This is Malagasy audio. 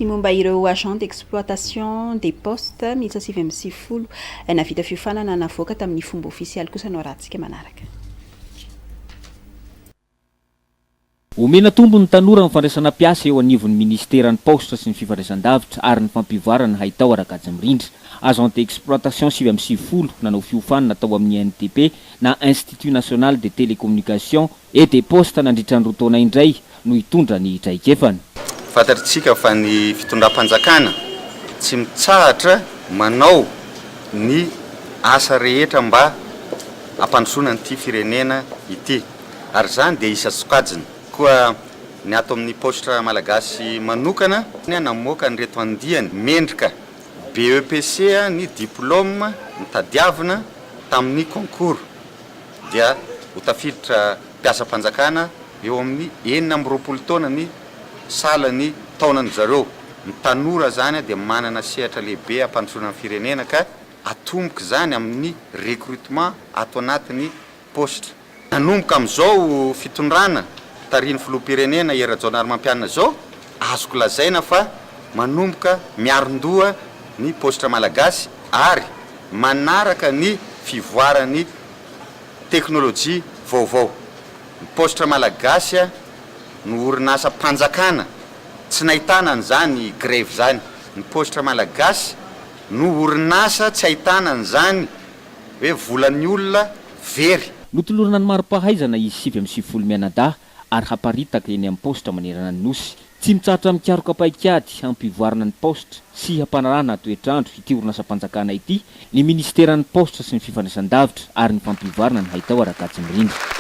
Ny momba ireo agents d'exploitation des postes miisa 99 nahavita fiofanana navoaka tamin'ny fomba ofisialy kosa no arahantsika manaraka. Omena tombony ny tanora amin'ny fandraisana mpiasa eo anivon'ny minisiteran'ny Paositra sy ny fifandraisandavitra ary ny fampivoarana haitao ara-kajy mirindra. Agent d'exploitation 99 nanao fiofanana tao amin'ny INTP na Institut National des Télécommunications et des Postes nandritra ny roa taona indray no hitondra ny traikefany. Fantatritsika fa ny fitondram-panjakana tsy mitsahatra manao ny asa rehetra mba hampandrosoana an'ity firenena ity. Ary izany dia isan-tsokajiny. Koa ny ato amin'ny Paositra Malagasy manokana, namoaka an'ireto andiany mendrika BEPC ny diplaoma notadiavina tamin'ny concours dia ho tafiditra mpiasam-panjakana eo amin'ny 26 taona ny salan'ny taonan-dry zareo. Ny tanora izany dia manana sehatra lehibe hampandrosoana ny firenena ka atomboka izany amin'ny recrutement ato anatin'ny paositra. Nanomboka amin'izao fitondrana tarihin'ny filoham-pirenena Hery Rajaonarimampianina izao, azoko lazaina fa manomboka miarin-doha ny paositra malagasy ary manaraka ny fivoaran'ny teknolojia vaovao. Ny paositra malagasy no orinasam-panjakana tsy nahitana an'izany grevy izany. Ny paositra malagasy no orinasa tsy ahitana an'izany hoe volan'ny olona very. Notolorana ny mari-pahaizana izy 99 mianadahy ary haparitaka eny amin'ny paositra manerana ny Nosy. Tsy mitsahatra mikaroka paikady hampivoarana ny paositra sy hampanarahana toetr'andro ity orinasam-panjakana ity ny minisiteran'ny Paositra sy ny fifandraisan-davitra ary ny fampivoarana ny haitao ara-kajy mirindra.